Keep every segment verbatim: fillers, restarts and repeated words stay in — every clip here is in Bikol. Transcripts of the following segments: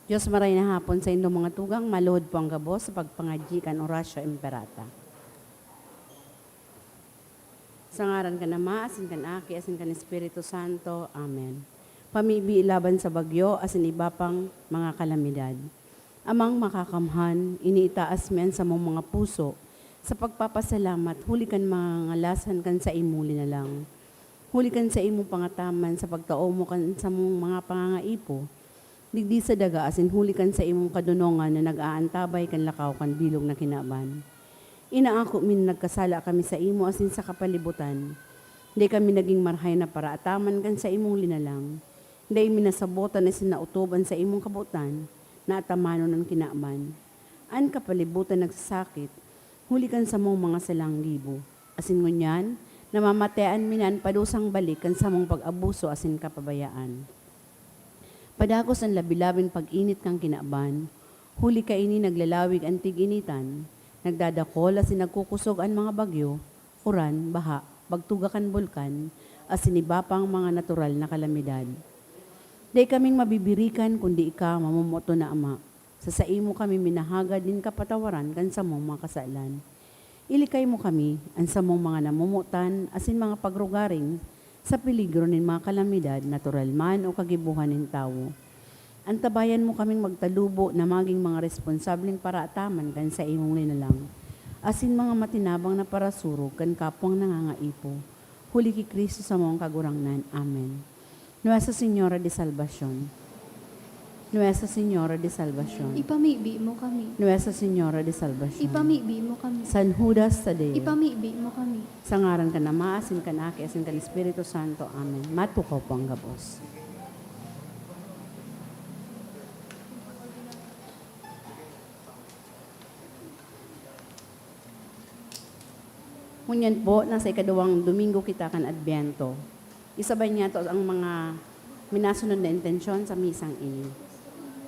Dios, maray na hapon sa indong mga tugang, maluhod po ang gabos sa pagpangadyi kan Oratio Imperata. Sa ngaran kan Ama, asin kan Aki, asin kan Espiritu Santo. Amen. Pamibi laban sa bagyo, asin iba pang mga kalamidad. Amang makakamhan, iniitaas mi an samong mga puso sa pagpapasalamat huli kan mga ngalasan kan saimong linalang. Huli kan saimong pangataman sa pagtao mo kan samong mga pangangaipo. Digdi sa daga asin huli kan saimong kadonongan na nag-aantabay kan lakaw kan bilog na kinaban. Inaako mi na nagkasala kami saimo asin sa kapalibutan. Dai kami nagin marahay na paraataman kan saimong linalang. Dai mi nasabotan asin naotob an saimong kabotan na atamanon an kinaban. An kapalibutan nagsasakit, huli kan samong mga salang gibo. Asin ngunyan, namamatean mi na an padusang balik kan samong pag-abuso asin kapabayaan. Padagos an labi-labing pag-init kan kinaban, huli kaini naglalawig an tig-initan, nagdadakol asin nagkukosog an mga bagyo, uran, baha, pagtuga kan bulkan, asin iba pang mga natural na kalamidad. Dai kaming mabibirikan kundi ika, mamomoton na Ama. Sa saimo kami minahagad nin kapatawaran kan samong mga kasalan. Ilikay mo kami, an samong mga namomotan asin mga pagrugaring, sa peligro nin mga kalamidad, natural man o kagibohan nin tawo. Antabayan mo kaming magtalubo na magin mga responsableng paraataman kan saimong linalang, asin mga matinabang na parasurog kan kapwang nangangaipo. Huli ki Cristo samong Kagurangnan. Amen. Nuestra Señora de Salvacion. Nuestra Señora de Salvacion. Ipamibi mo kami. Nuestra Señora de Salvacion. Ipamibi mo kami. San Judas Tadeo. Ipamibi mo kami. Sa ngaran kan Ama, asin kan Aki, asin kan Espiritu Santo. Amen. Matukaw po ang gabos. Ngunyan po, nasa ikaduwang Domingo kita kan Adbyento. Isabay niyato ang mga minasunod na intensyon sa misang ini.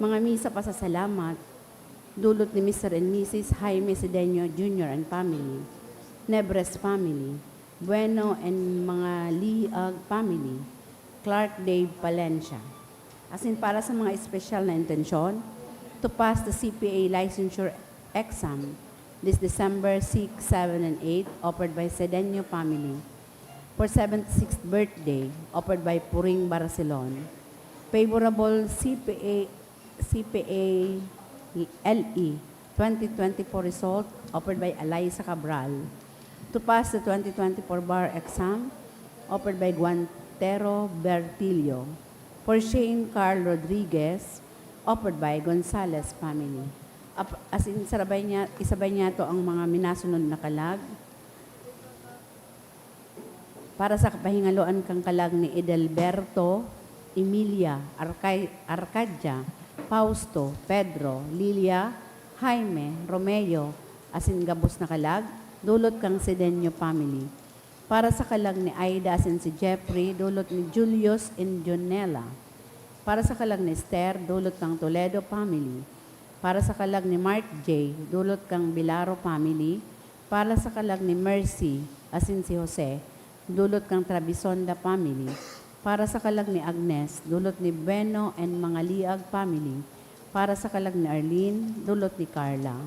Mga misa pasasalamat, dulot ni Mister and Missus Jaime Sedeño Junior and family, Nebres family, Bueno and mga Liag family, Clark Dave Palencia. Asin para sa mga espesyal na intensyon, to pass the C P A licensure exam this December six, seven, and eight, offered by Sedeño family. For seventy-sixth birthday, offered by Puring Barcelon. Favorable C P A, C P A L E twenty twenty-four result, offered by Alaysa Cabral. To pass the twenty twenty-four bar exam, offered by Guantero Bertillo. For Shane Carl Rodriguez, offered by Gonzalez family. Ap-, as in, sarabay niya, isabay niyato ang mga minasunod na kalag. Para sa kapahingaloan kan kalag ni Edelberto, Emilia, Arcay-, Arcadia, Fausto, Pedro, Lilia, Jaime, Romeo, asin gabos na kalag, dulot kan Sedeño family. Para sa kalag ni Aida asin si Jeffrey, dulot ni Julius and Jonela. Para sa kalag ni Esther, dulot kan Toledo family. Para sa kalag ni Mark J, dulot kan Bilaro family. Para sa kalag ni Mercy asin si Jose, dulot kan Trabisonda family. Para sa kalag ni Agnes, dulot ni Bueno and mga Liag family. Para sa kalag ni Arlene, dulot ni Carla.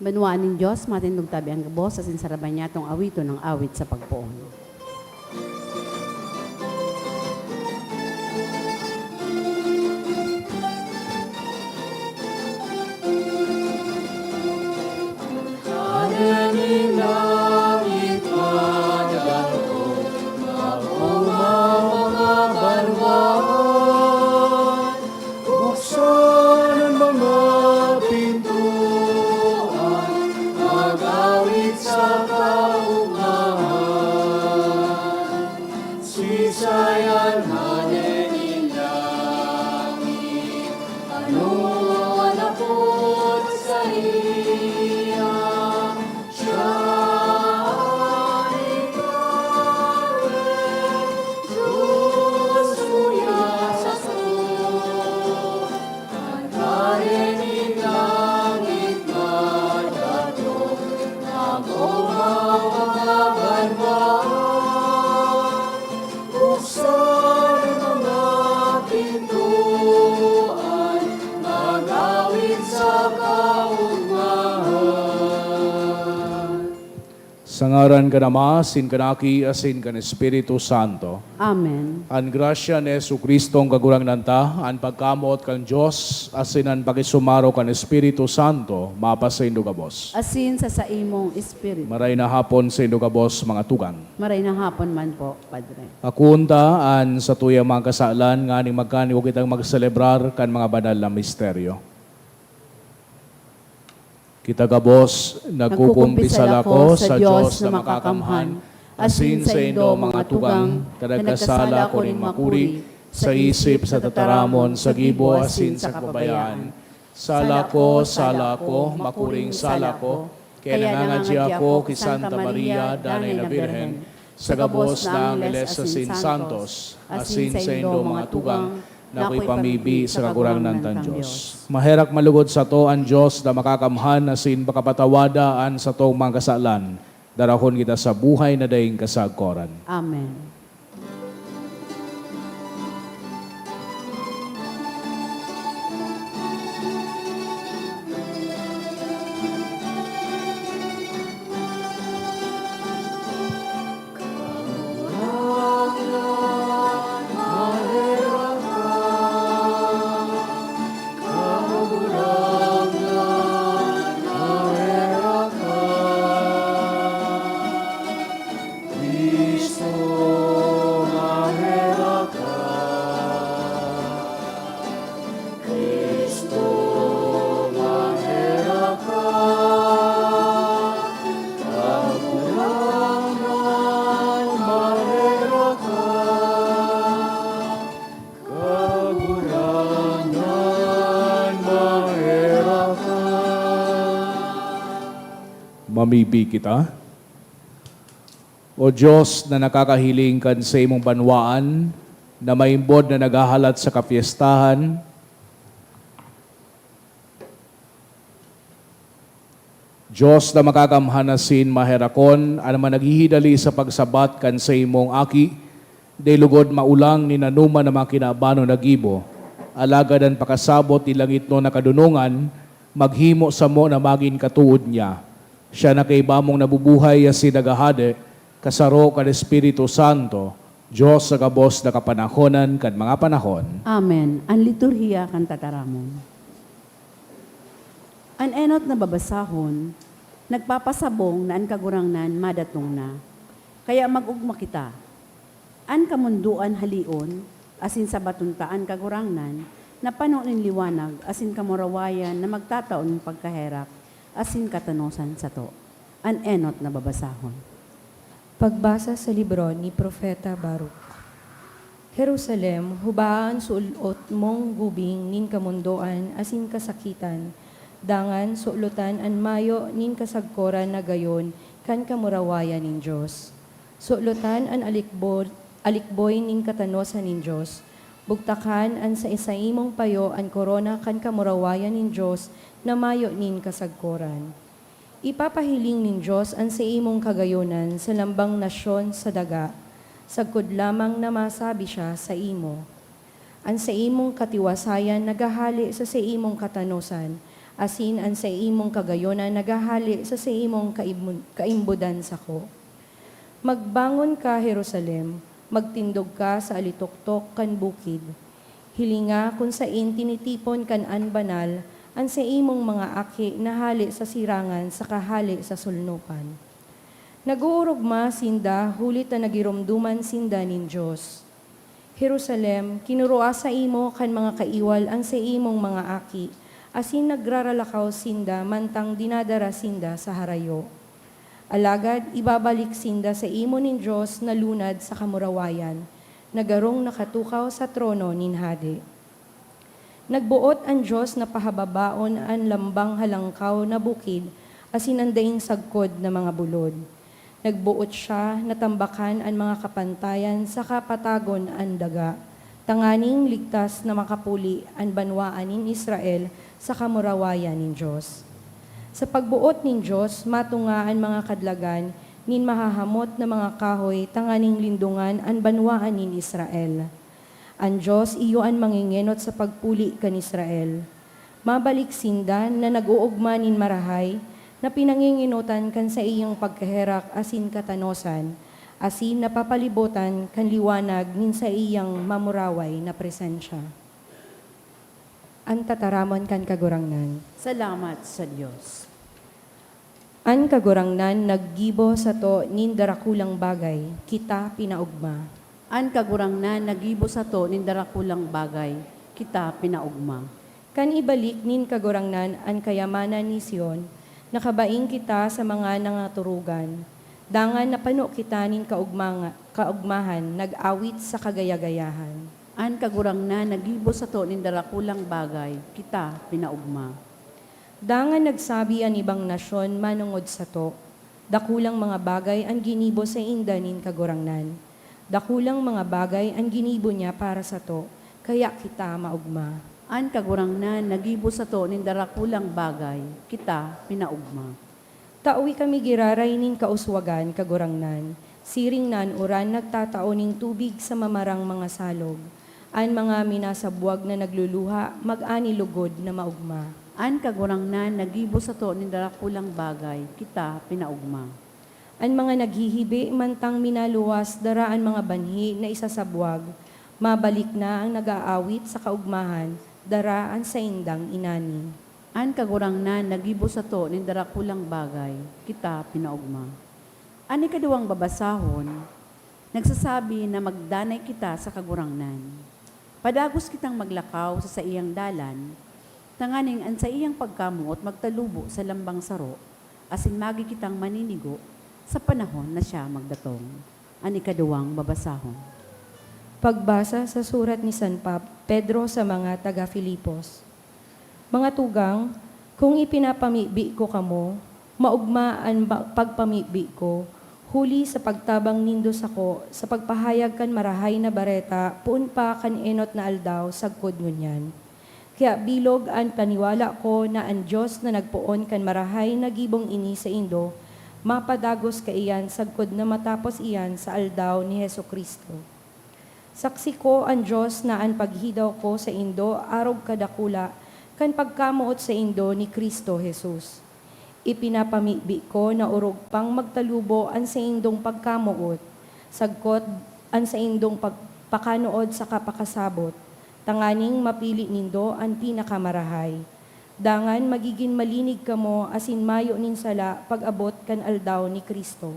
Banwaan nin Dios, matindog tabi an gabos, asin sarabayan niyatong awiton an awit sa pagpoon. Kaning langit madangog, mag-oma mga banwaan, buksan an mga pintoan, mag-awit sa kaogmahan. Siisay an hade nin langit? Ano an apod saiya? Siya an ikawe, Dios, uya sato. An hade nin langit madangog, mag-oma mga banwaan, buksan an mga pintoan, mag-awit sa kaogmahan. Sa ngaran kan Ama, asin kan Aki, asin kan Espiritu Santo. Amen. An grasya ni Jesu-Cristong Kagurangnan ta, an pagkamoot kan Dios, asin an pakisumaro kan Espiritu Santo, mapasaindo gabos. Asin sa saimong espiritu. Maray na hapon saindo gabos, mga tugang. Maray na hapon man po, Padre. Akoon ta an satuyang mga kasalan nganing magkanigo kitang magselebrar kan mga banal na misteryo. Kita gabos, nagkukumpisal ako sa Dios na makakamhan, asin saindo, mga tugang, ta nagkasala ako nin makuri, sa isip, sa tataramon, sa gibo, asin sa kapabayaan. Sala ko, sala ko, makuring sala ko, kaya nangangadya ako ki Santa Maria, Danay na Birhen, sa gabos na angheles asin santos, asin saindo, mga tugang, na akoy pamibi sa Kagurangnan tang Dios. Maherak malugod sato an Dios na makakamhan asin pakapatawada an satong mga kasalan. Darahon kita sa buhay na daing kasagkoran. Amen. Mamibi kita. O Dios na nakakahiling kan saimong banwaan, na maimbod na naghahalat sa kapyestahan, Dios na makakamhan asin maherakon, an managhihidali sa pagsabat kan saimong Aki, dai lugod maulang nin anoman na mga kinabanon na gibo. Alagad an pakasabot nin langitnon na kadonongan, maghimo samo na magin katood niya. Siya na kaiba mong nabubuhay asin naghahade, kasaro kan Espiritu Santo, Dios sa gabos na kapanahonan kan mga panahon. Amen. An liturhiya kan tataramon. An enot na babasahon, nagpapasabong na an Kagurangnan madatong na. Kaya mag-ugma kita. An kamondoan haleon, asin sabaton ta an Kagurangnan, na pano nin liwanag asin kamurawayan na magtatao nin pagkaherak asin katanosan sato. An enot na babasahon. Pagbasa sa libro ni Propeta Baruch. Jerusalem, hubaa an suot mong gubing nin kamondoan asin kasakitan, dangan sulotan an mayo nin kasagkoran na gayon kan kamurawayan nin Dios. Sulotan an alikbo-, alikboy nin katanosan nin Dios. Bugtakan an sa saimong payo an korona kan kamurawayan nin Dios na mayo nin kasagkoran. Ipapahiling nin Dios an saimong kagayonan sa lambang nasyon sa daga, sagkod lamang na masabi siya saimo. An saimong katiwasayan naghahale sa saimong katanosan, asin an saimong kagayonan naghahale sa saimong kaimon-, kaimbodan sako. Magbangon ka, Jerusalem, magtindog ka sa alitoktok kan bukid. Hilinga kun saen tinitipon kan an banal an saimong mga aki na hale sa sirangan saka hale sa solnopan. Nag-oorogma sinda huli ta nagiromdoman sinda nin Dios. Jerusalem, kinurua saimo kan mga kaiwal an saimong mga aki, asin nagraralakaw sinda mantang dinadara sinda sa harayo. Alagad ibabalik sinda saimo nin Dios na lunad sa kamurawayan, na garong nakatukaw sa trono nin hade. Nagboot an Dios na pahababaon an lambang halangkaw na bukid asin an daing sagkod na mga bulod. Nagboot siya na tambakan an mga kapantayan saka patagon an daga, tanganing ligtas na makapuli an banwaan nin Israel sa kamurawayan nin Dios. Sa pagboot nin Dios, matunga an mga kadlagan nin mahahamot na mga kahoy tanganing lindongan an banwaan nin Israel. An Dios iyo an mangengenot sa pagpuli kan Israel. Mabalik sinda na nag-oogma nin marahay, na pinangengenotan kan saiyang pagkaherak asin katanosan, asin napapalibotan kan liwanag nin saiyang mamuraway na presensya. An tataramon kan Kagurangnan. Salamat sa Dios. An Kagurangnan naggibo sato nin darakulang bagay, kita pinaogma. An Kagurangnan naggibo sato nin darakulang bagay, kita pinaogma. Kan ibalik nin Kagurangnan an kayamanan ni Sion, nakabaing kita sa mga nangaturugan. Dangan napano kita nin kaogmanga-, kaogmahan, nag-awit sa kagaya-gayahan. An Kagurangnan naggibo sato nin darakulang bagay, kita pinaogma. Dangan nagsabi an ibang nasyon manongod sato, "Dakulang mga bagay an ginibo sainda nin Kagurangnan. Dakulang mga bagay an ginibo niya para sato, kaya kita maogma." An Kagurangnan naggibo sato nin darakulang bagay, kita pinaogma. Tawi kami giraray nin kauswagan, Kagurangnan, siring na an uran nagtatao nin tubig sa mamarang mga salog. An mga minasabwag na nagluluha mag-ani lugod na maogma. An Kagurangnan naggibo sato nin darakulang bagay, kita pinaogma. An mga naghihibi mantang minaluwas dara an mga banhi na isasabwag, mabalik na an nag-aawit sa kaogmahan dara an saindang inani. An Kagurangnan naggibo sato nin darakulang bagay, kita pinaogma. An ikaduwang babasahon, nagsasabi na magdanay kita sa Kagurangnan. Padagos kitang maglakaw sa saiyang dalan, tanganing an saiyang pagkamoot magtalubo sa lambang saro, asin magi kitang maninigo sa panahon na siya magdatong. An ikaduwang babasahon. Pagbasa sa surat ni San Pab-, Pedro sa mga taga Filipos. Mga tugang, kung ipinapamibi ko kamo, Maogma an ba-, pagpamibi ko, huli sa pagtabang nindo sako sa pagpahayag kan Marahay na Bareta poon pa kan enot na aldaw sagkod ngunyan. Kaya bilog an paniwala ko na an Dios na nagpoon kan marahay na gibong ini saindo, mapadagos kaiyan sagkod na matapos iyan sa aldaw ni Jesu-Cristo. Saksi ko an Dios na an paghidaw ko saindo arog kadakula kan pagkamoot saindo ni Cristo Jesus. Ipinapamibi ko na orog pang magtalubo an saindong pagkamoot, sagkod an saindong pagpakanood saka pakasabot, tanganing mapili nindo an pinakamarahay. Dangan magigin malinig kamo asin mayo nin sala pag-abot kan aldaw ni Cristo.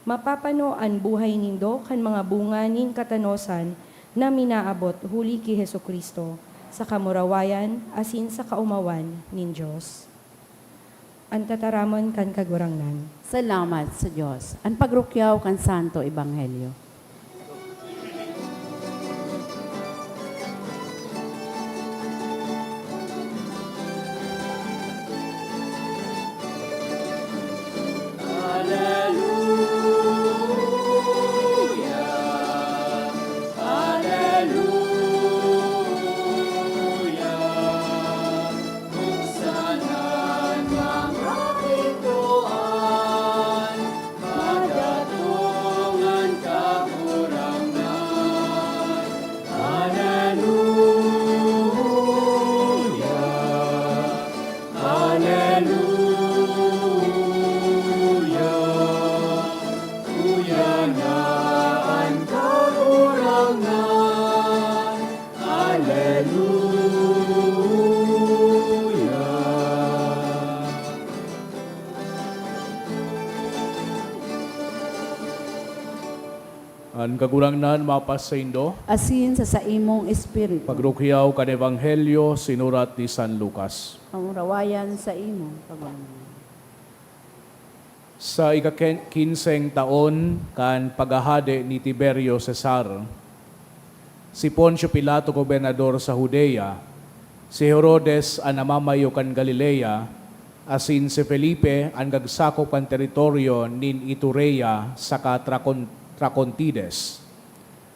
Mapapano an buhay nindo kan mga bunga nin katanosan na minaabot huli ki Jesu-Cristo, sa kamurawayan asin sa kaomawan nin Dios. An tataramon kan Kagurangnan. Salamat sa Dios. An pagrukyaw kan Santo Ebanghelyo. Haleluya! Haleluya! Buksan an mga pintoan, madatong an Kagurangnan. Haleluya! Haleluya! Uya na an Kagurangnan. Haleluya! An Kagurangnan mapasaindo. Asin sa saimong espiritu. Pagrukyaw kan Ebanghelyo sinurat ni San Lucas. Kamurawayan saimo, Kagurangnan. Sa ika-ken-, kinseng taon kan paghahade ni Tiberio Cesar, si Poncio Pilato, gobernador sa Judea, si Herodes an namamayo kan Galilea, asin si Felipe an nagsakop kan teritoryo nin Iturea saka Tracon-, Tracontides,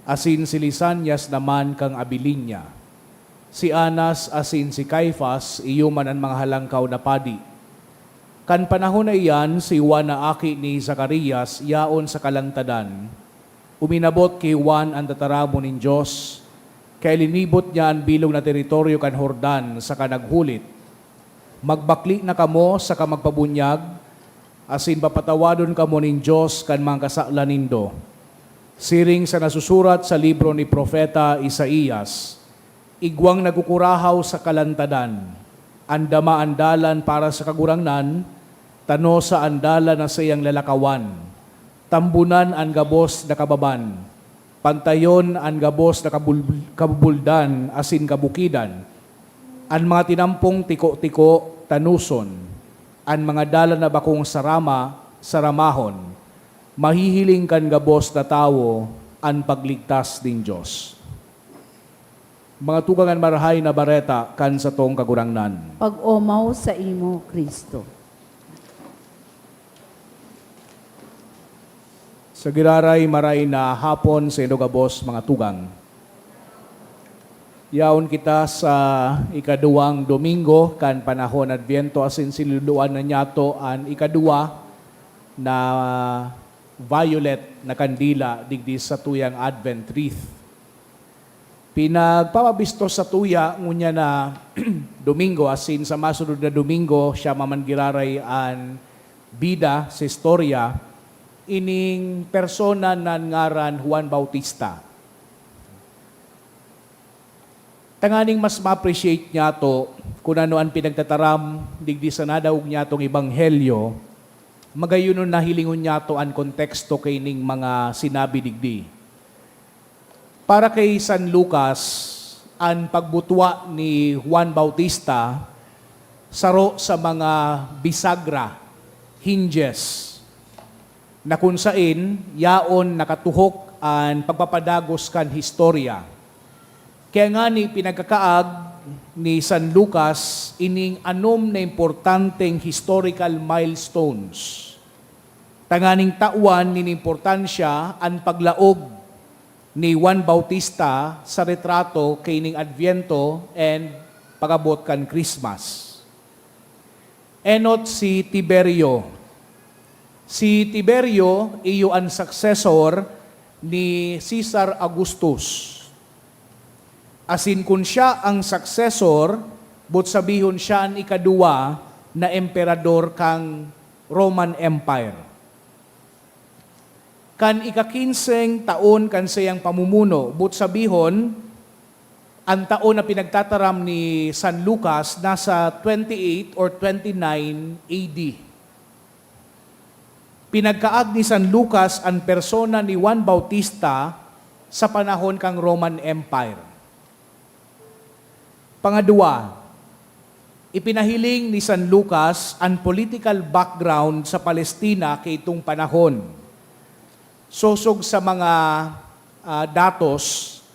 asin si Lisanias naman kan Abilinia. Si Anas asin si Caifas, iyo man an mga halangkaw na padi. Kan panahon na iyan, si Juan na aki ni Zacarias yaon sa kalantadan. Uminabot ki Juan an tataramon nin Dios, kaya linibot niya an bilog na teritoryo kan Jordan saka naghulit, "Magbakle na kamo saka magpabunyag, asin papatawadon kamo nin Dios kan mga kasalan nindo. Siring sa nasusurat sa libro ni Propeta Isaias, 'Igwang nagkukurahaw sa kalantadan, andama an dalan para sa Kagurangnan, tanosa an dalan na saiyang lalakawan. Tambunan an gabos na kababan, pantayon an gabos na kabul-, kabubuldan asin kabukidan. An mga tinampong tiko-tiko, tanoson. An mga dalan na bakong sarama, saramahon. Mahihiling kan gabos na tawo an pagligtas nin Dios.'" Mga tugang, an Marahay na Bareta kan satong Kagurangnan. Pag-omaw saimo, Cristo. Sa giraray, maray na hapon saindo gabos, mga tugang. Yaon kita sa ikaduwang Domingo kan panahon Adviento, asin sinululoan na niyato an ikaduwa na violet na kandila digdi sa tuyang Advent wreath. Pinagpapabistos sa tuya ngunyan na Domingo, asin sa masunod na Domingo, siya man giraray an bida sa istorya, ining persona na ngaran Juan Bautista. Tanganing mas ma-appreciate niyato kun ano an pinagtataram digdi sa nadangog niyatong ebanghelyo, magayon na hilingon niyato an konteksto kaining mga sinabi digdi. Para ki San Lucas, an pagbutua ni Juan Bautista saro sa mga bisagra, hinges, na kun saen yaon nakatuhok an pagpapadagos kan historya. Kaya ngani pinagkakaag ni San Lucas ining anom na importanteng historical milestones, tanganing tawan nin importansya an paglaog ni Juan Bautista sa retrato kaining Adviento and pag-abot kan Christmas. Enot si Tiberio. Si Tiberio iyo an successor ni Cesar Augustus. Asin kun siya ang successor, boot sabihon siya an ikaduwa na emperador kan Roman Empire. Kan ikakinseng taon kan saiyang pamumuno, boot sabihon, an taon na pinagtataram ni San Lucas nasa twenty-eight or twenty-nine A D. Pinagkaag ni San Lucas an persona ni Juan Bautista sa panahon kan Roman Empire. Pangadwa, ipinahiling ni San Lucas an political background sa Palestina kaitong panahon. Sosog sa mga, ah, datos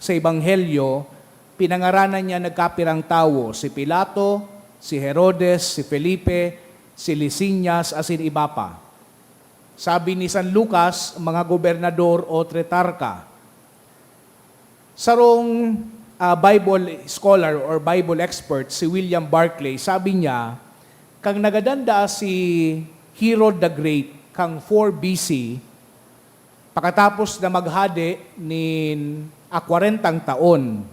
sa Ebanghelyo, pinangaranan niya nagkapirang tawo, si Pilato, si Herodes, si Felipe, si Lisiñas, asin iba pa. Sabi ni San Lucas, mga gobernador o tetrarka. Sarong, ah, Bible scholar or Bible expert, si William Barclay, sabi niya, kan nagadan daa si Herod the Great kan four B C, pakatapos na maghade nin, ah, kwarentang taon,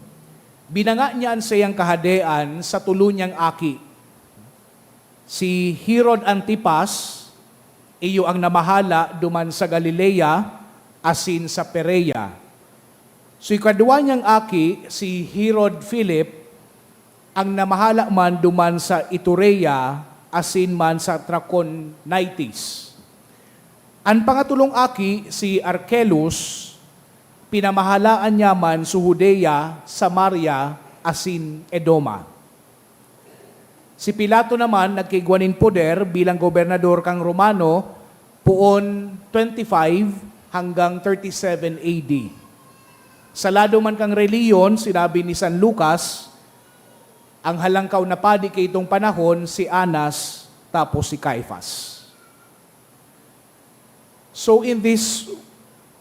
binanga niya an saiyang kahadean sa tulo niyang aki. Si Herod Antipas, iyo ang namahala duman sa Galilea asin sa Perea. So, ikadwa niyang aki, si Herod Philip, ang namahala man duman sa Iturea asin man sa Trachonitis. An pangatulong aki, si Archelaus, pinamahalaan niya man sa Judea, Samaria, asin Edoma. Si Pilato naman nagkaigwa nin poder bilang gobernador kan Romano poon twenty-five hanggang thirty-seven A D. Sa lado man kan relihiyon, sinabi ni San Lucas, ang halangkaw na padi kaitong panahon si Anas tapos si Caifas. So in this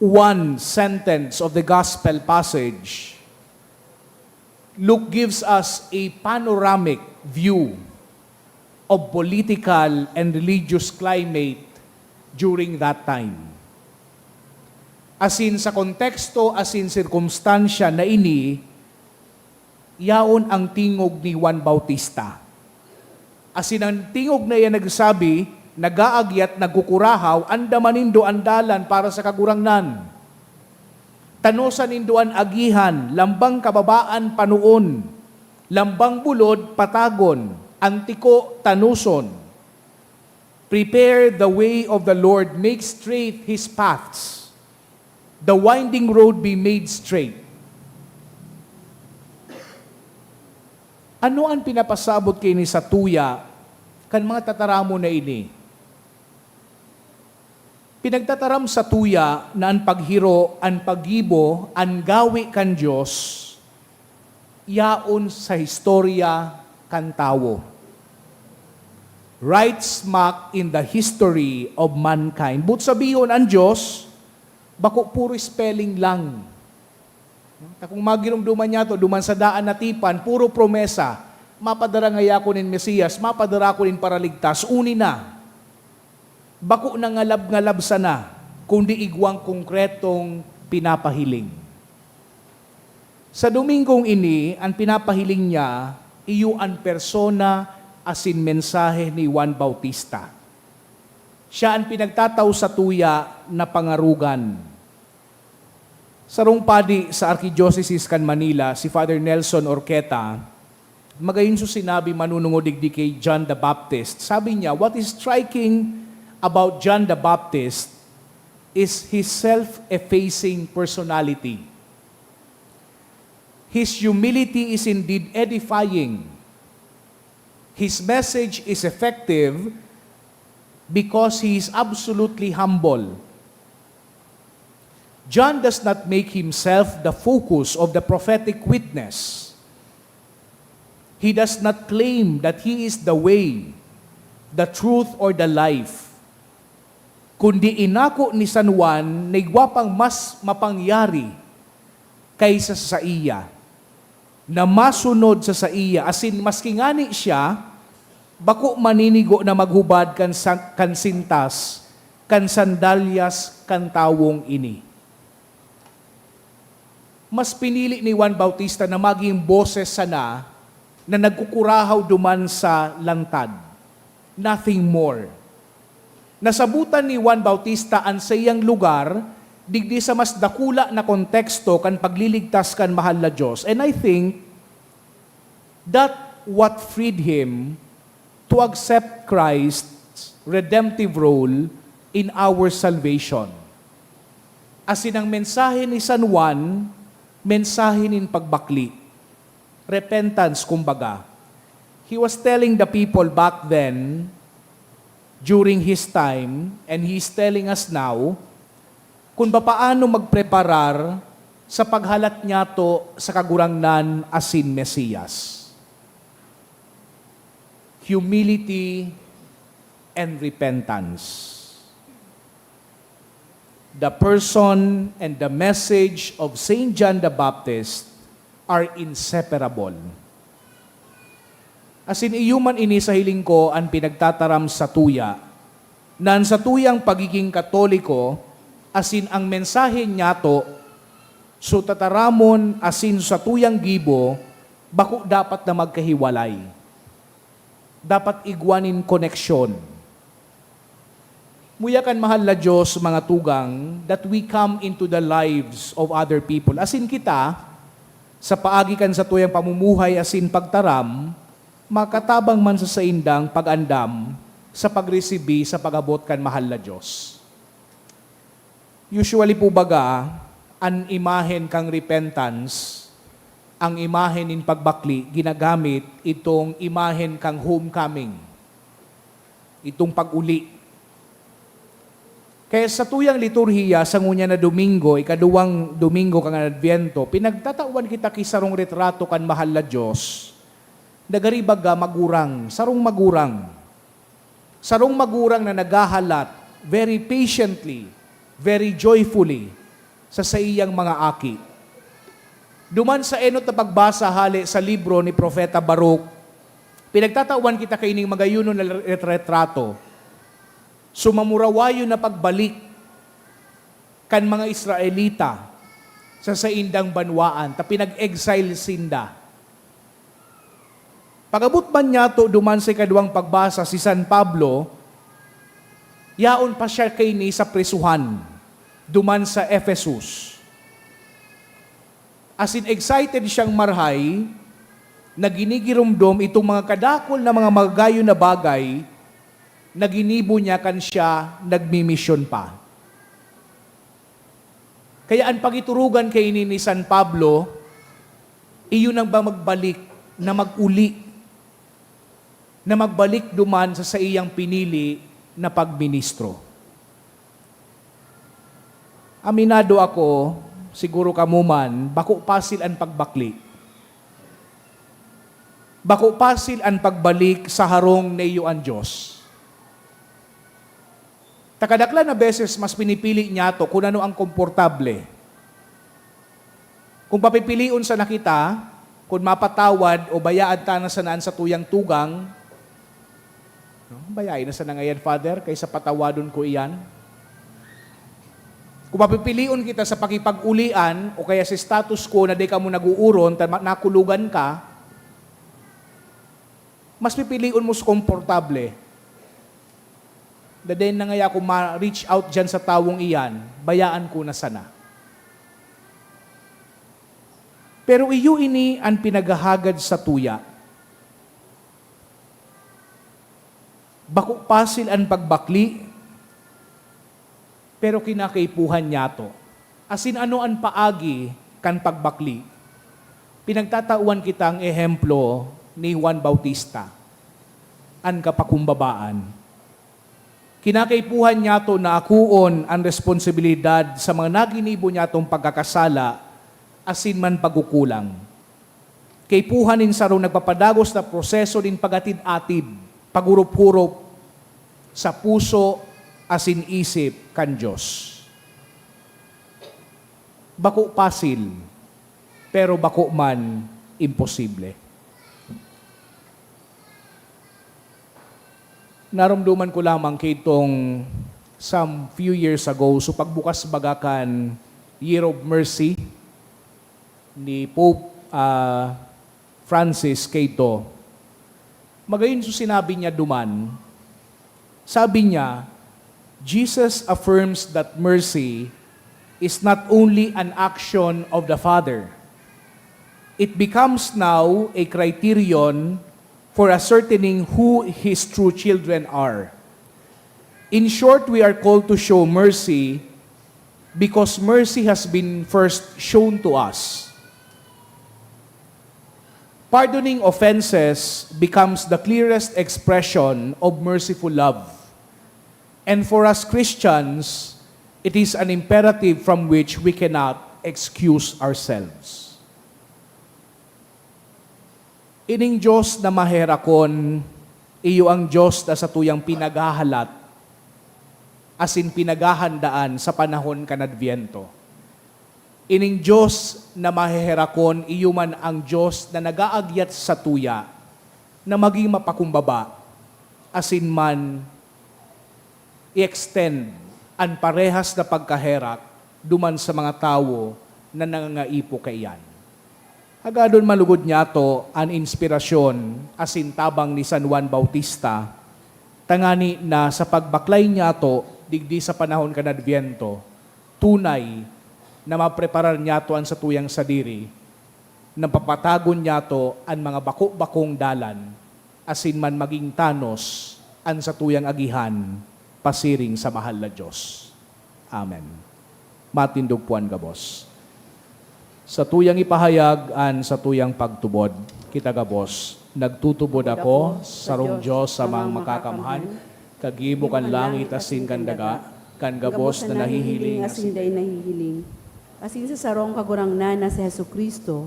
one sentence of the gospel passage, Luke gives us a panoramic view of political and religious climate during that time. Asin sa konteksto asin sirkumstansya na ini, yaon ang tingog ni Juan Bautista. Asin an tingog na iyan nagsabi, "Nag-aagyat, nagkukurahaw, andam nindo an dalan para sa Kagurangnan. Tanosa nindo an agihan, lambang kababaan, panoon, lambang bulod, patagon, an tiko, tanoson. Prepare the way of the Lord, make straight his paths. The winding road be made straight." Ano an pinapasabot kaini sa tuya kan mga tataramon na ini? Pinagtataram sa tuya na an paghiro, an paggibo, an gawe kan Dios, yaon sa historia kan tawo. Right smack in the history of mankind. Boot sabihon, an Dios, bako puro spelling lang. Ta kung magiromdoman niyato, duman sa daan na tipan, puro promesa, "Mapadara ngaya ako nin Mesiyas, mapadara ako nin Paraligtas," uni na. Bako na ngalab-ngalab sana, kundi igwang konkretong pinapahiling. Sa Domingong ini, an pinapahiling niya, iyo an persona asin mensahe ni Juan Bautista. Siya an pinagtatao sa tuya na pangarogan. Sarong padi sa Arkidyosesis kan Manila, si Father Nelson Orqueta, magayon so sinabi manunungod digdi ki John the Baptist. Sabi niya, "What is striking about John the Baptist is his self-effacing personality. His humility is indeed edifying. His message is effective because he is absolutely humble. John does not make himself the focus of the prophetic witness. He does not claim that he is the way, the truth, or the life, kundi inako ni San Juan na igwa pang mas mapangyari kaysa sa saiya, na masunod sa saiya, asin maski ngani siya, bako maninigo na maghubad kan sa-, kan sintas, kan sandalyas kan tawong ini. Mas pinili ni Juan Bautista na maging boses sana na nagkukurahaw duman sa lantad. Nothing more. Nasabotan ni Juan Bautista an saiyang lugar digdi sa mas dakula na konteksto kan pagliligtas kan mahal na Dios. And I think that what freed him to accept Christ's redemptive role in our salvation. Asin ang mensahe ni San Juan, mensahe nin pagbakli, repentance, kumbaga. He was telling the people back then, during his time, and he is telling us now, kung papaano magpreparar sa paghalat niyato sa Kagurangnan asin Mesiyas. Humility and repentance. The person and the message of Saint John the Baptist are inseparable. Asin iyo man ini sa hiling ko an pinagtataram satuya, na an satuyang pagiging Katoliko asin ang mensahe niyato, so tataramon asin satuyang gibo, bako dapat na magkahiwalay. Dapat igwa nin koneksyon. Muya kan mahal na Dios, mga tugang, that we come into the lives of other people. Asin kita, sa paagi kan satuyang pamumuhay asin pagtaram, makatabang man sa saindang pag-andam sa pagresibi sa pag-abot kan mahal na Dios. Usually po baga, an imahen kan repentance, ang imahen nin pagbakli, ginagamit itong imahen kan homecoming, itong pag-uli. Kaya satuyang liturhiya sa ngunyan na Domingo, ikaduwang Domingo kan Adbyento, pinagtatawan kita ki sarong retrato kan mahal na Dios na gari baga magurang, sarong magurang. Sarong magurang na naghahalat very patiently, very joyfully sa saiyang mga aki. Duman sa enot na pagbasa hale sa libro ni Propeta Baruch, pinagtatawan kita kaining magayunon na retrato. Sumamurawayon na pagbalik kan mga Israelita sa saindang banwaan, ta pinag-exile sinda. Pag-abot man niyato duman sa ikaduwang pagbasa, si San Pablo, yaon pa siya kaini sa prisuhan, duman sa Ephesus. Asin excited siyang marhay na ginigiromdom itong mga kadakul na mga magayon na bagay na ginibo niya kan siya nagmimisyon pa. Kaya an pagiturugan kaini ni San Pablo, iyo nang ba magbalik na mag-uli, na magbalik duman sa saiyang pinili na pagministro. Aminado ako, siguro kamo man, bako pasil an pagbakli. Bako pasil an pagbalik sa harong na iyo an Dios. Ta kadaklan na beses mas pinipili niyato kun ano ang komportable. Kung papipilion sana kita, kun mapatawad o bayaan ta na sana an satuyang tugang, no? Bayae na sana ngayan, Father, kaysa patawadon ko iyan. Kung papipilion kita sa pakipag-ulian o kaya sa status quo na di ka mo nag-uuron, ta ma-, nakulugan ka, mas pipilion mo sa komportable. Daden na ngaya ako ma-reach out diyan sa tawong iyan, bayaan ko na sana. Pero iyo ini an pinaghahagad satuya. Bako pasil an pagbakli, pero kinakaipuhan niyato. Asin ano an paagi kan pagbakli? Pinagtatawan kitang ehemplo ni Juan Bautista, an kapakumbabaan. Kinakaipuhan niyato na akoon an responsibilidad sa mga naginibo niyatong pagkakasala asin man pagkukulang. Kaipuhan nin sarong nagpapadagos na proseso nin pag-atid-atid, paghurup-hurup sa puso asin isip kan Dios. Bako pasil, pero bako man imposible. Naromdoman ko lamang kaitong some few years ago, so pagbukas baga kan Year of Mercy ni Pope, ah, Francis kaito. Magayon so sinabi niya duman. Sabi niya, "Jesus affirms that mercy is not only an action of the Father. It becomes now a criterion for ascertaining who his true children are. In short, we are called to show mercy because mercy has been first shown to us." Pardoning offenses becomes the clearest expression of merciful love. And for us Christians, it is an imperative from which we cannot excuse ourselves. Ining Dios na maherakon, iyo an Dios na satuyang pinaghahalat asin pinaghahandaan sa panahon kan Adbyento. Ining Dios na maheherakon, iyo man ang Dios na nag-aagyat satuya na magin mapakumbaba, asin man i-extend an parehas na pagkaherak duman sa mga tawo na nangangaipo kaiyan. Hagadon malugod niyato an inspirasyon asin tabang ni San Juan Bautista, tangani na sa pagbaklay niyato digdi sa panahon kan Adbyento, tunay na mapreparar niyato an satuyang sadiri, na papatagon niyato an mga bako-bakong dalan, asin man magin tanos an satuyang agihan pasiring sa mahal na Dios. Amen. Matindog po an gabos. Satuyang ipahayag an satuyang pagtubod. Kita gabos, nagtutubod ako sa sarong Dios, amang makakamhan, kagibo kan langit asin kan daga, kan gabos na nahihiling asin dai nahihiling, asin sa sarong Kagurangnan na si Jesu-Cristo,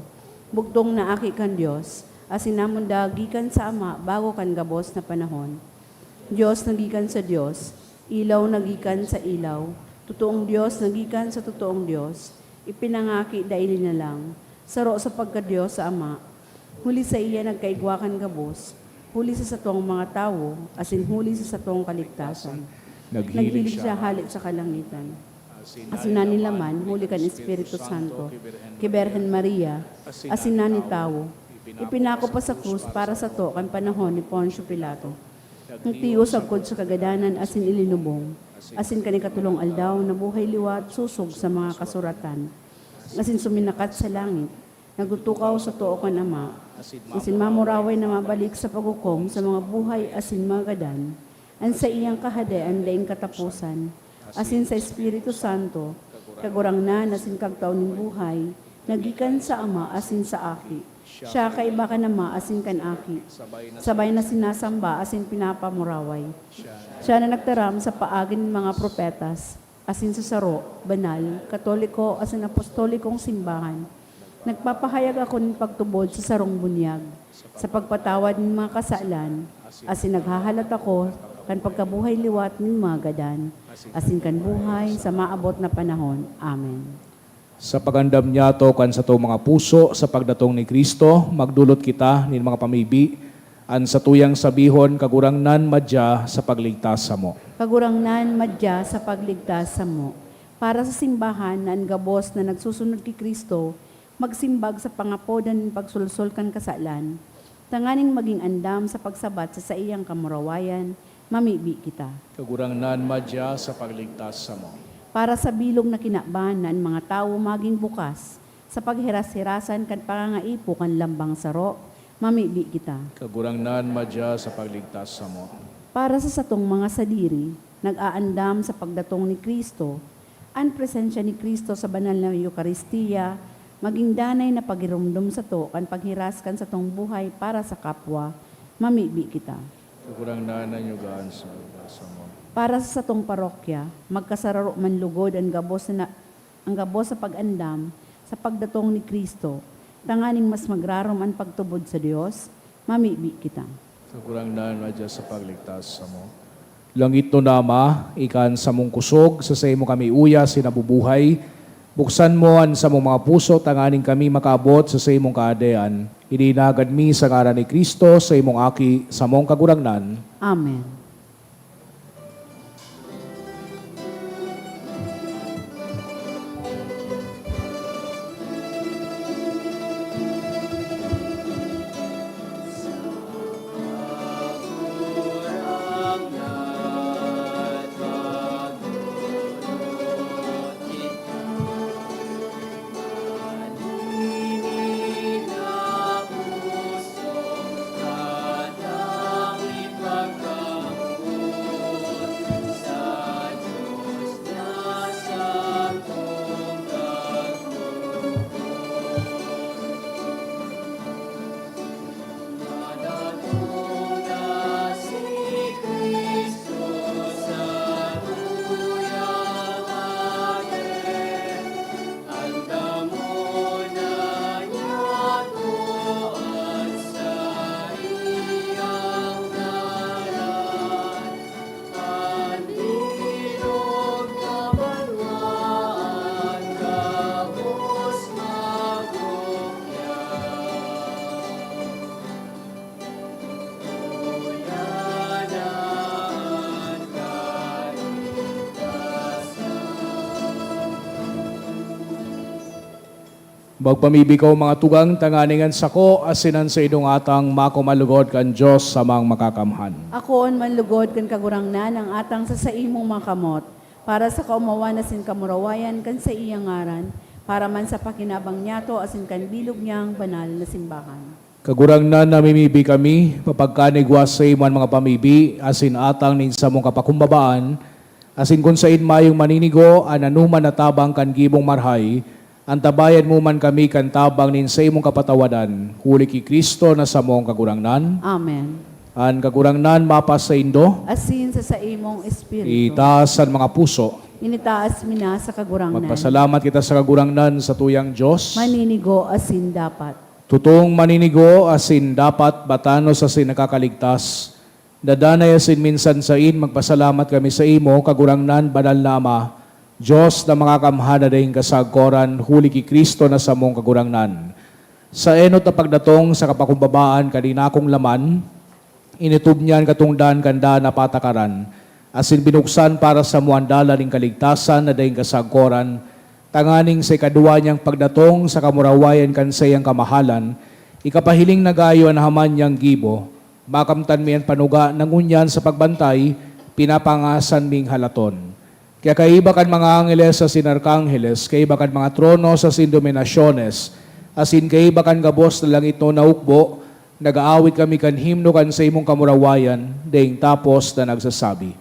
bugtong na Aki kan Dios, asin namundag gikan sa Ama bago kan gabos na panahon. Dios na gikan sa Dios, ilaw na gikan sa ilaw, totoong Dios na gikan sa totoong Dios, ipinangaki dai linalang, saro sa pagka-Dios sa Ama. Huli saiya nagkaigwa kan gabos, huli sa satong mga tawo, asin huli sa satong kaligtasan. Naghilig siya hale sa kalangitan, asin nanilaman huli kan Espiritu Santo ki Birhen Maria, asin nanitawo. Ipinako pa sa krus para sato kan panahon ni Poncio Pilato. Nagtios sagkod sa kagadanan asin ilinubong, asin kan ikatolong aldaw nabuhay liwat sosog sa mga kasuratan, asin suminakat sa langit. Nagtutukaw sa too kan Ama, asin mamuraway na mabalik sa paghukom sa mga buhay asin mga gadan. An saiyang Kahadean daing kataposan, asin sa Espiritu Santo, Kagurangnan asin Kagtao nin buhay, na gikan sa Ama asin sa Aki. Siya kaiba kan Ama asin kan Aki, sabay na sinasamba asin pinapamuraway. Siya na nagtaram sa paagi nin mga propetas, asin sa saro, banal, katoliko, asin apostolikong simbahan. Nagpapahayag ako nin pagtubod sa sarong bunyag, sa pagpatawad nin mga kasalan, asin naghahalat ako kan pagkabuhay liwat nin mga gadan, asin kan buhay sa maabot na panahon. Amen. Sa pag-andam niyato kan satong mga puso sa pagdatong ni Cristo, magdolot kita nin mga pamibi. An satuyang sabihon, Kagurangnan, madya sa pagligtas samo. Kagurangnan, madya sa pagligtas samo. Para sa simbahan na an gabos na nagsusunod ki Cristo, magsimbag sa pangapodan nin pagsolsol kan kasalan, tanganing magin andam sa pagsabat sa saiyang kamurawayan, mamibi kita. Kagurangnan, madya sa pagligtas samo. Para sa bilog na kinaban na an mga tawo magin bukas sa paghiras-hirasan kan pangangaipo kan lambang saro, mamibi kita. Kagurangnan, madya sa pagligtas samo. Para sa satong mga sadiri, nag-aandam sa pagdatong ni Cristo, an presensya ni Cristo sa banal na Eukaristia, magin danay na pagiromdom sato kan paghiras kan satong buhay para sa kapwa, mamibi kita. Kagurangnan, nanyugaan sa pagligtas samo. Para sa satong parokya, magkasararo man lugod an gabos na, an gabos sa pag-andam sa pagdatong ni Cristo, Tanganing mas magrarom an pagtubod sa Dios, mamibi kita. Kagurangnan, madya sa pagligtas samo. Langitnon na Ama, ika an samong kusog, sa saimo kami uya asin nabubuhay. Buksan mo an samong mga puso tanganing kami makaabot sa saimong Kahadean. Ini hinagad mi sa ngaran ni Cristo, saimong Aki, samong Kagurangnan. Amen. Magpamibi kamo, mga tugang, tanganing an sako asin an saindong atang makumalugod kan Dios Amang Makakamhan. Akoon man lugod kan Kagurangnan an atang sa saimong mga kamot, para sa kaomawan asin kamurawayan kan saiyang ngaran, para man sa pakinabang niyato asin kan bilog niyang banal na simbahan. Kagurangnan, namimibi kami, papagkanigwa saimo an mga pamibi asin atang nin samong kapakumbabaan, asin kun saen mayong maninigo an anoman na tabang kan gibong marahay, antabayan mo man kami kan tabang nin saimong kapatawadan, huli ki Cristo na samong Kagurangnan. Amen. An Kagurangnan mapasaindo. Asin sa saimong espiritu. Itaas an mga puso. Initaas mi na sa Kagurangnan. Magpasalamat kita sa Kagurangnan, satuyang Dios. Maninigo asin dapat. Totong maninigo asin dapat, batanos asin nakakaligtas, dadanay asin minsan saen, magpasalamat kami saimo, Kagurangnan, Banal na Ama, Dios na Makakamhan na daing kasagkoran, huli ki Cristo na samong Kagurangnan. Sa enot na pagdatong sa kapakumbabaan kan inakong laman, initob niya an katongdan kan daan na patakaran, asin binuksan para samo an dalan nin kaligtasan na daing kasagkoran, tanganing sa ikaduwa niyang pagdatong sa kamurawayan kan saiyang kamahalan, ikapahiling na gayo an haman niyang gibo, makamtan mi an panuga na ngunyan sa pagbantay, pinapangasan ming halaton. Kaya kaiba kan mga angheles asin arkangheles, kaiba kan mga tronos asin dominasyones, asin kaiba kan gabos na langitnon na hukbo, nag-aawit kami kan himno kan saimong kamurawayan, daing tapos na nagsasabi,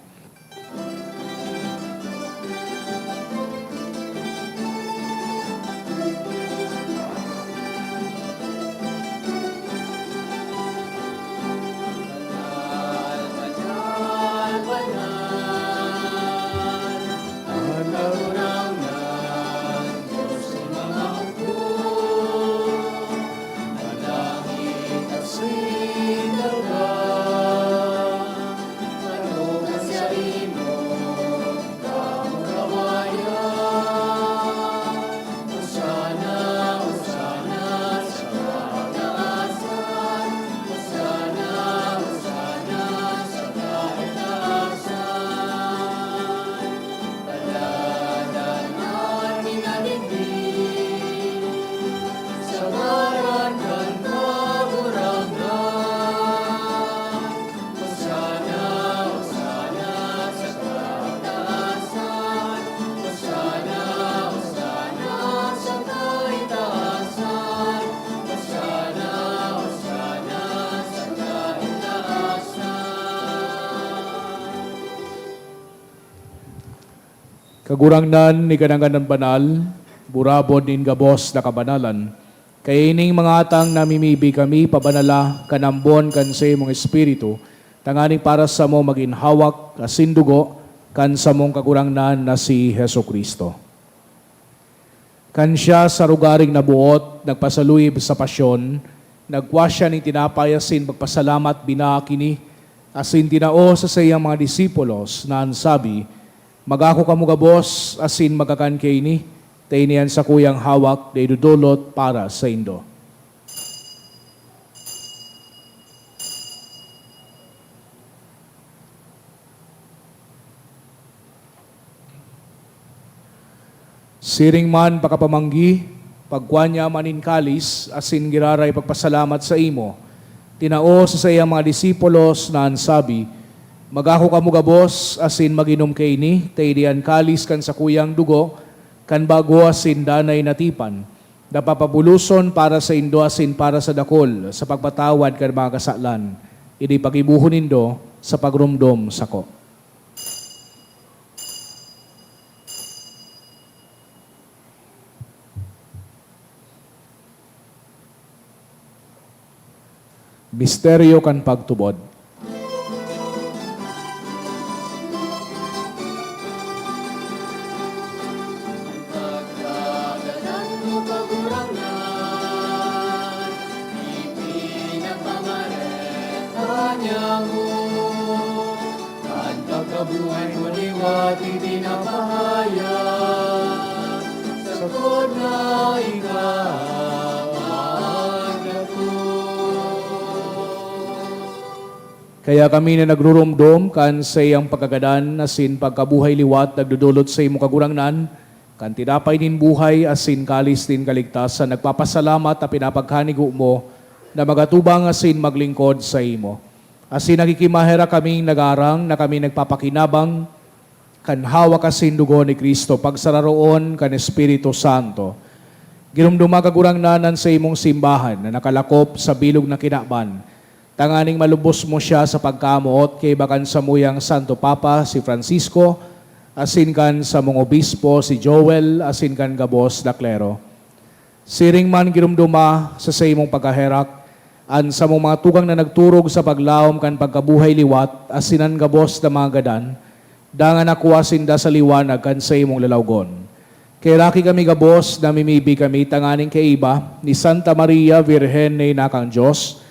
Kagurangnan, ika na ngani an banal, burabod nin gabos na kabanalan. Kaya ining mga atang namimibi kami, pabanala kan ambon kan saimong Espiritu, tanganing para samo magin hawak asin dugo kan samong Kagurangnan na si Jesu-Cristo. Kan siya sa rugaring naboot nagpasaluyib sa pasyon, nagkua siya nin tinapay asin pagpasalamat, binaak ini, asin tinao sa saiyang mga disipulos na an sabi, "Magako kamo gabos asin magkakan kaini, ta ini an sakuyang hawak na idodolot para saindo." Siring man pakapamanggi, pagkua niya man nin kalis asin giraray pagpasalamat saimo, tinao sa saiyang mga disipulos na an sabi, "Magako kamo gabos asin mag-inom kaini, ta ini an kalis kan sakuyang dugo kan bago asin danay na tipan, na papabuloson para saindo asin para sa dakul sa pagpatawad kan mga kasalan. Ini paggibohon nindo sa pagromdom sako." Misteryo kan pagtubod. An pagkabuhay mo liwat, ipinapahayag, sagkod na ikaw magdatong. Kaya kami na nagruromdom kan saiyang pagkagadan asin pagkabuhay liwat nagdodolot saimo, Kagurangnan, kan tinapay nin buhay asin kalis nin kaligtasan, nagpapasalamat ta pinapagkanigo mo na magatubang asin maglingkod saimo. Asin nakikimaherak kaming nagaarang na kami nagpapakinabang kan hawak asin dugo ni Cristo, pagsararoon kan Espiritu Santo. Giromdoma, Kagurangnan, an saimong simbahan na nakalakop sa bilog na kinaban, tanganing malubos mo siya sa pagkamoot kaiba kan samuyang Santo Papa, si Francisco, asin kan samong obispo, si Joel, asin kan gabos na klero. Siring man giromdoma sa saimong pagkaherak an samong mga tugang na nagturog sa paglaom kan pagkabuhay liwat asin an gabos na mga gadan, dangan nakua sinda sa liwanag kan saimong lalawgon. Kaheraki kami gabos, namimibi kami tanganing kaiba ni Santa Maria, Birhen na Ina kan Dios,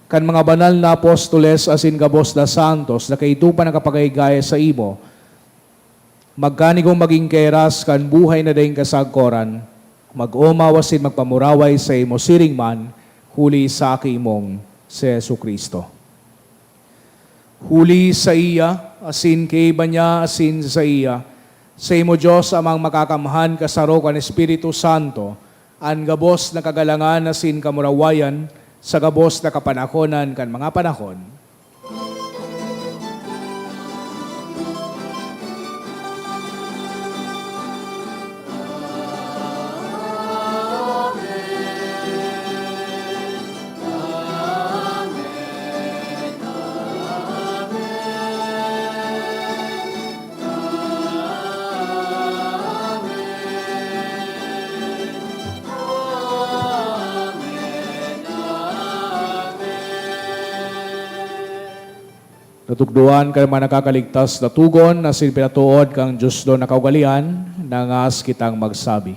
kan mga banal na apostoles asin gabos na santos na kaidto pa nakapagagigaya saimo, magkanigong magin kahiras kan buhay na daing kasagkoran, mag-omaw asin magpamuraway saimo siring man, huli sa Aki mong si Jesu-Cristo. Huli saiya, asin kaiba niya, asin saiya, saimo, Dios Amang Makakamhan, kasaro kan Espiritu Santo, an gabos na kagalangan asin kamurawayan sa gabos na kapanahonan kan mga panahon. Natukdoan kan mga nakakaligtas na togon asin pinatood kan Dios na kaugalean, nangas kitang magsabi.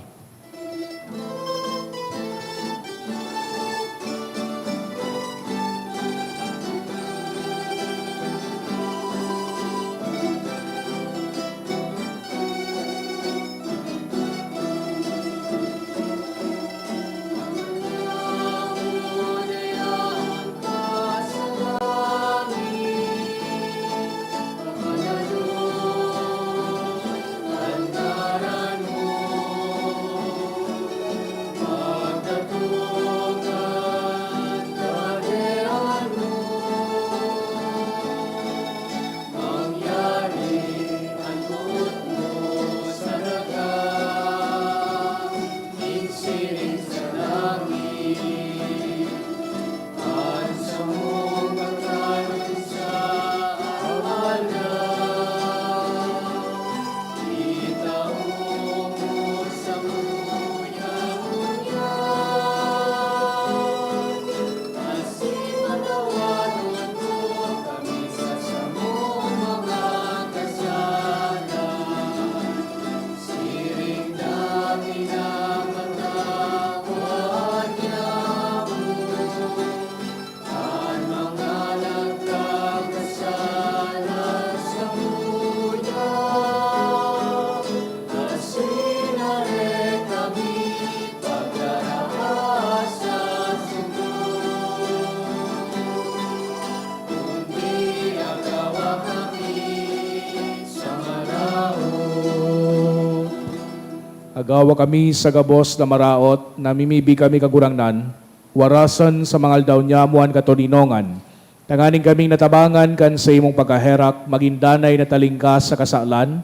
Agawa kami sa gabos na maraot, namimibi kami, Kagurangnan, warasan sa mga aldaw niamo an katoninongan, tanganing kaming natabangan kan saimong pagkaherak, magin danay na talingkas sa kasalan,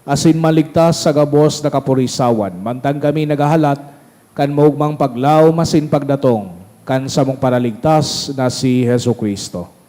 asin maligtas sa gabos na kapurisawan, mantang kami naghahalat kan maogmang paglaom asin pagdatong kan samong Paraligtas na si Jesu-Cristo.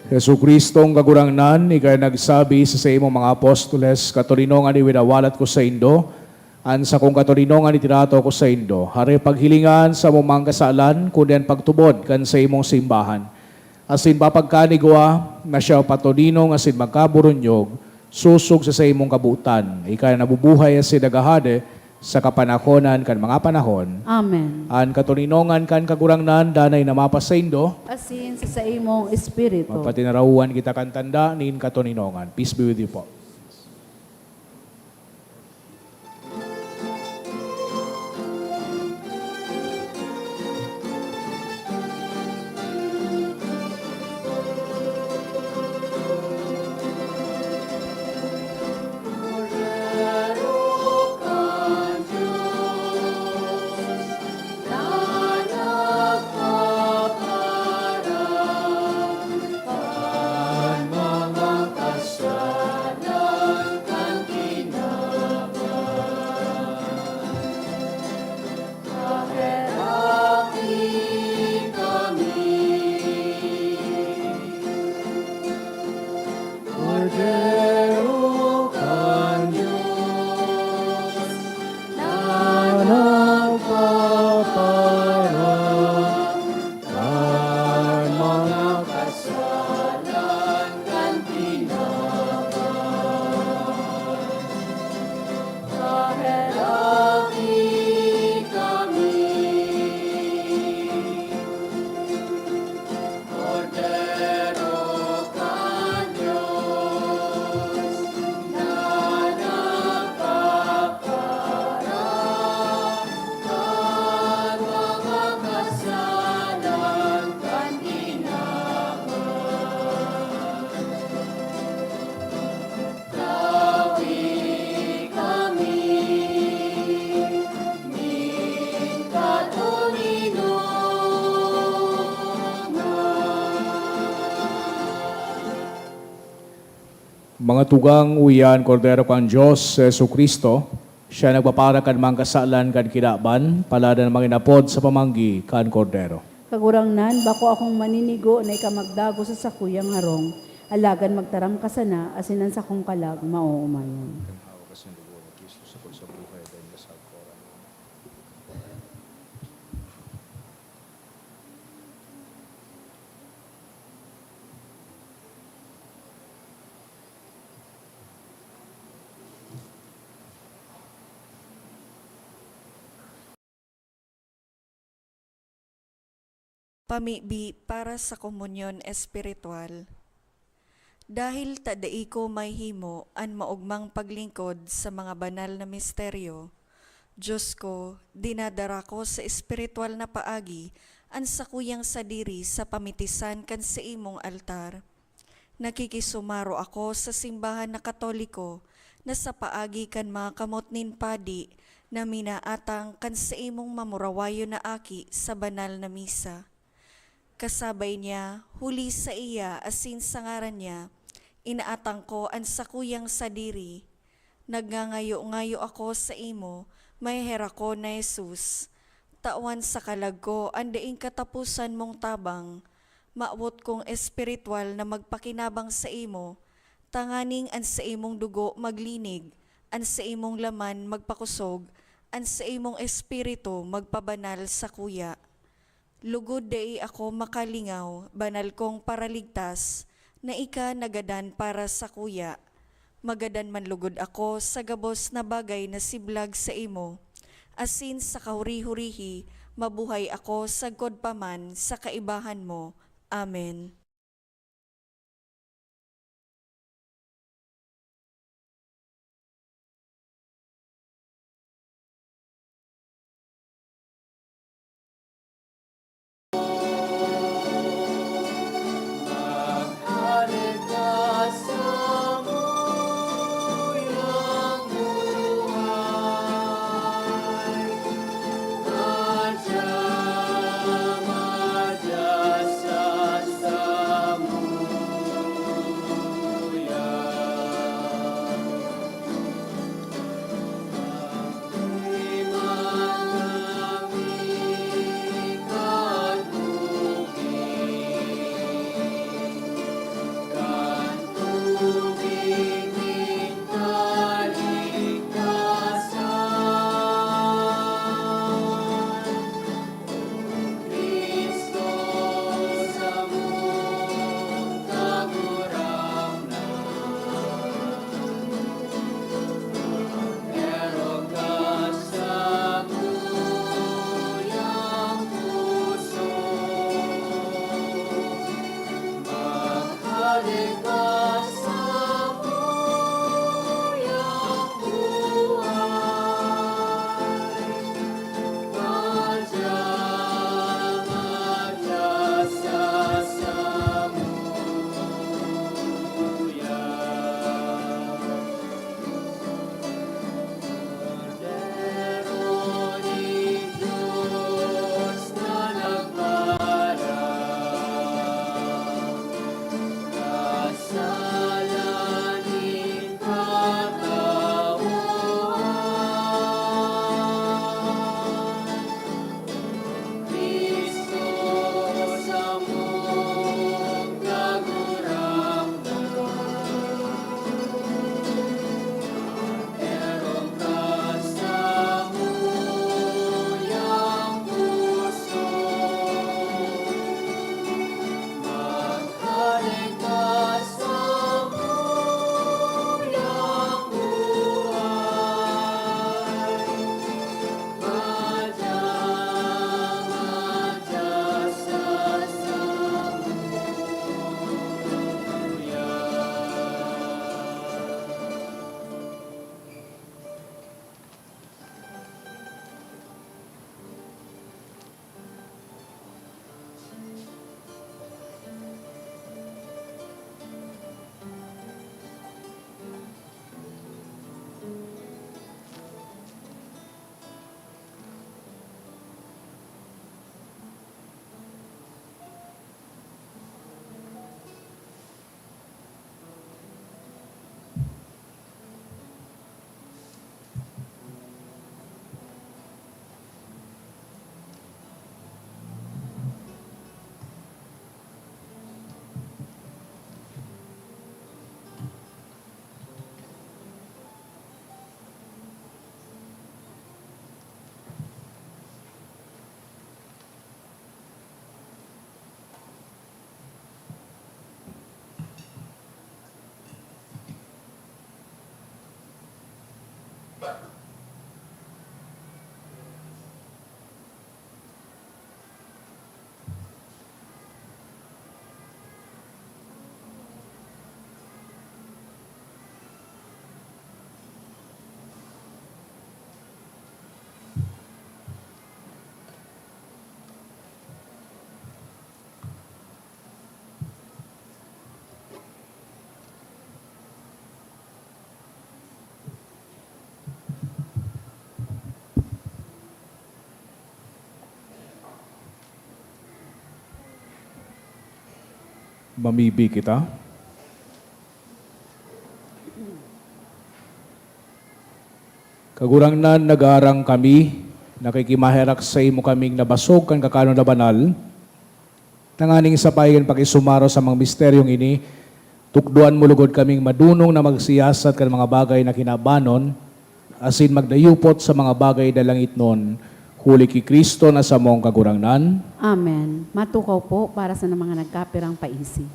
Jesu-Cristong Kagurangnan, ika nagsabi sa saimong mga apostoles, "Katoninongan iwinawalat ko saindo, an sakong katoninongan itinato ko saindo." Hare paghilingan sa mga kasalan, kundi an pagtubod kan saimong simbahan. Asin papagkanigwa na siya patoninong asin magkaburunyog, sosog sa saimong kabotan. Ika na nabubuhay asin naghahade sa kapanahonan kan mga panahon. Amen. An katoninongan kan Kagurangnan danay na mapasaindo. Asin sa saimong espiritu. Mapatinarawan kita kan tanda nin katoninongan. Peace be with you po. Mga tugang, uya an Kordero kan Dios, si Jesu-Cristo. Siya nagpapara kan mga kasalan kan kinaban, paladan mga inapod sa pamanggi kan Kordero. Kagurangnan, bako akong maninigo na ika magdagos sa sakuyang harong, alagad magtaram ka sana, asin an sakong kalag maoomayan. Pamibi para sa komunyon espiritual. Dahil ta dai ko mahimo an maogmang paglingkod sa mga banal na misteryo, Dios ko, dinadara ko sa espiritual na paagi an sakuyang sadiri sa pamitisan kan saimong altar. Nakikisumaro ako sa simbahan na Katoliko na sa paagi kan mga kamot nin padi na minaatang kan saimong mamurawayon na aki sa banal na misa. Kasabay niya, huli saiya asin sa ngaran niya, inaatang ko an sakuyang sadiri. Nagngangayo-ngayo ako saimo, maheherak ko na Jesus. Tawan sa kalag ko an daing kataposan mong tabang. Mawot kong espiritual na magpakinabang saimo, tanganing an saimong dugo maglinig, an saimong laman magpakosog, an saimong espiritu magpabanal sakuya. Lugod dai ako makalingaw, banal kong Paraligtas, na ika nagadan para sakuya. Magadan man logod ako sa gabos na bagay na siblag saimo, asin sa kahuri-hurihi mabuhay ako sagkod pa man sa kaibahan mo. Amen. Mamibi kita. Kagurangnan, nagaarang kami, nakikimaherak saimo kaming nabasog kan kakanon na banal, tanganing sa payo kan pakisumaro sa mga misteryong ini, tukdoan mo logod kaming madunong na magsiyasat kan mga bagay na kinabanon, asin magdayupot sa mga bagay na langitnon, huli ki Cristo na samong Kagurangnan. Amen. Matukaw po para sa mga nagkapirang paisi.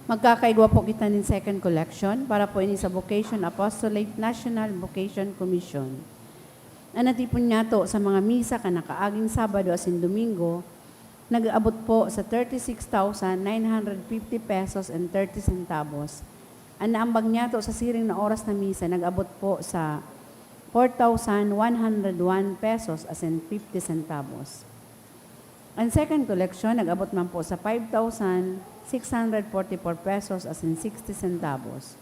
Magkakaigwa po kita nin second collection para po ini sa Vocation Apostolate National Vocation Commission. An natipon niyato sa mga misa kan nakaaging Sabado asin Domingo, nag-abot po sa thirty-six thousand nine hundred fifty pesos and thirty centavos. An naambag niyato sa siring na oras na misa nag-abot po sa four thousand one hundred one pesos asin fifty centavos. An second collection nag-abot man po sa five thousand six hundred forty-four pesos asin sixty centavos.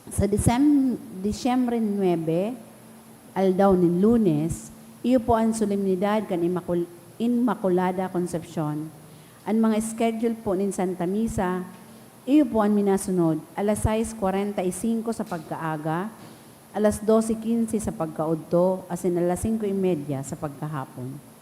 Sa Disem-, Disyembre nuebe, aldaw nin Lunes, iyo po an solemnidad kan Immacul-, Inmaculada Concepcion. An mga schedule po nin Santa Misa, iyo po an minasunod: alas sais kwarenta y singko sa pagkaaga, alas dose quince sa pagkaodto, asin alas singko y media sa pagkahapon.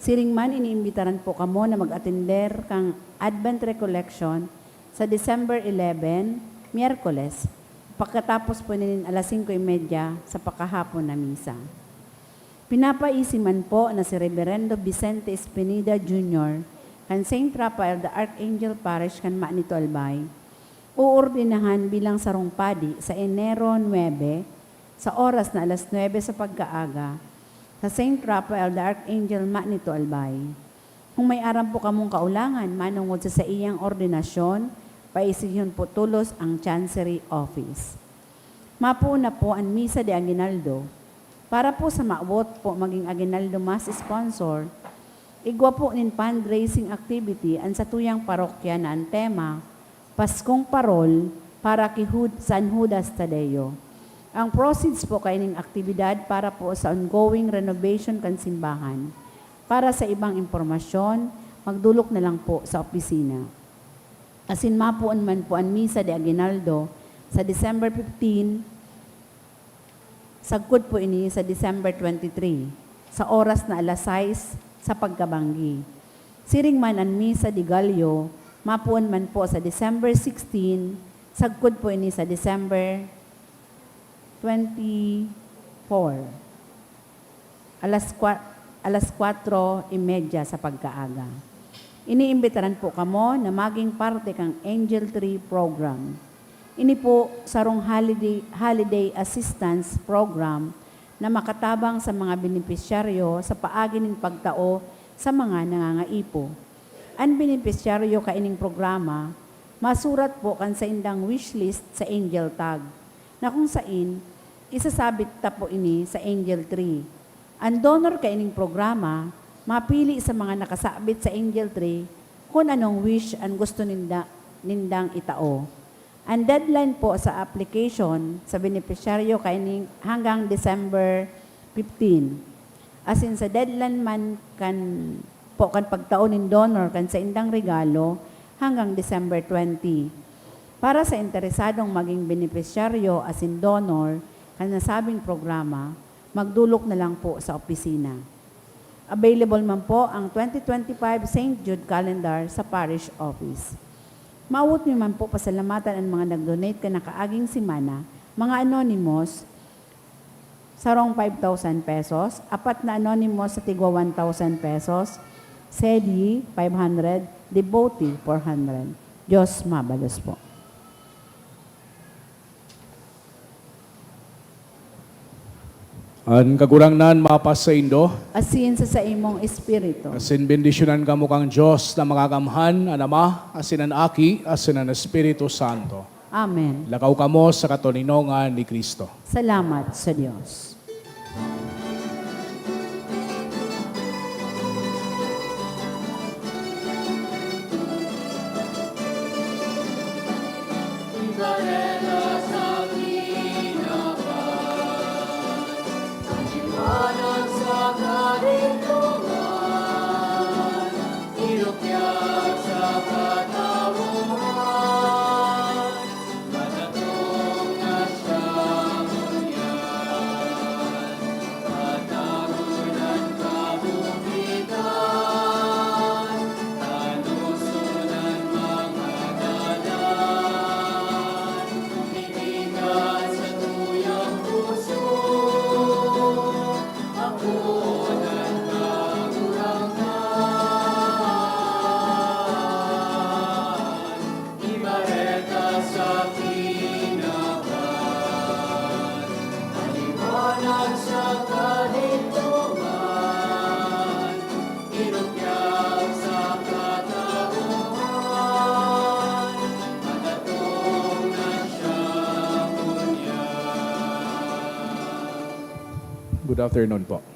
Siring man, iniimbitaran po kamo na mag-atender kan Advent Recollection sa December eleven, Miyerkules, pagkatapos po nin alas singko y media sa pakahapon na misa. Pinapaisi man po na si Reberendo Vicente Espinida Junior kan Saint Raphael the Archangel Parish kan Manito, Albay, oordenahan bilang sarong padi sa Enero nuebe, sa oras na alas nuebe sa pagkaaga, sa Saint Raphael the Archangel, Manito, Albay. Kung may aram po kamong kaulangan manongod sa saiyang ordinasyon, paisihon po tolos ang Chancery Office. Mapoon na po an Misa de Aguinaldo. Para po sa maabot po magin aguinaldo mass sponsor, igwa po nin fundraising activity an satuyang parokya na an tema, Paskong Parol para ki Jud-, San Judas Tadeo. Ang proceeds po kaining aktibidad para po sa ongoing renovation kan simbahan. Para sa ibang impormasyon, magdolok na lang po sa opisina. Asin mapoon man po an Misa de Aguinaldo sa December fifteen, sagkod po ini sa December twenty-three, sa oras na alas sais sa pagkabanggi. Siring man an Misa de Gallo, mapoon man po sa December sixteen, sagkod po ini sa December twenty-four, alas kwa-, alas kwatro y media sa pagkaaga. Iniimbitaran po kamo na maging parte kan Angel Tree Program. Ini po sarong holiday, holiday assistance program na makatabang sa mga benepisyaryo sa paagi nin pagtao sa mga nangangaipo. An benepisyaryo kaining programa masurat po kan saindang wishlist sa Angel Tag, na kung sain, isasabit ta po ini sa Angel Tree. An donor kaining programa mapili sa mga nakasabit sa Angel Tree kun anong wish an gusto ninda, nindang itao. An deadline po sa application sa benepisyaryo kaining hanggang December fifteen. Asin sa deadline man kan, po kan pagtao nin donor kan saindang regalo hanggang December twenty. Para sa interesadong maging benepisyaryo asin donor kan nasabing programa, magdolok na lang po sa opisina. Available man po ang twenty twenty-five Saint Jude Calendar sa Parish Office. Maawot mi man po pasalamatan an mga nag-donate kan nakaaging semana, mga anonymous, sarong five thousand pesos, apat na anonymous sa tigwa one thousand pesos, Sedi, five hundred, Devotee, four hundred. Diyos mabalos po. An Kagurangnan mapasaindo. Asin sa saimong espiritu. Asin bendisyonan kamo kan Dios na Makakamhan, an Ama, asin an Aki, asin an Espiritu Santo. Amen. Lakaw kamo sa katoninongan ni Cristo. Salamat sa Dios. Good afternoon po.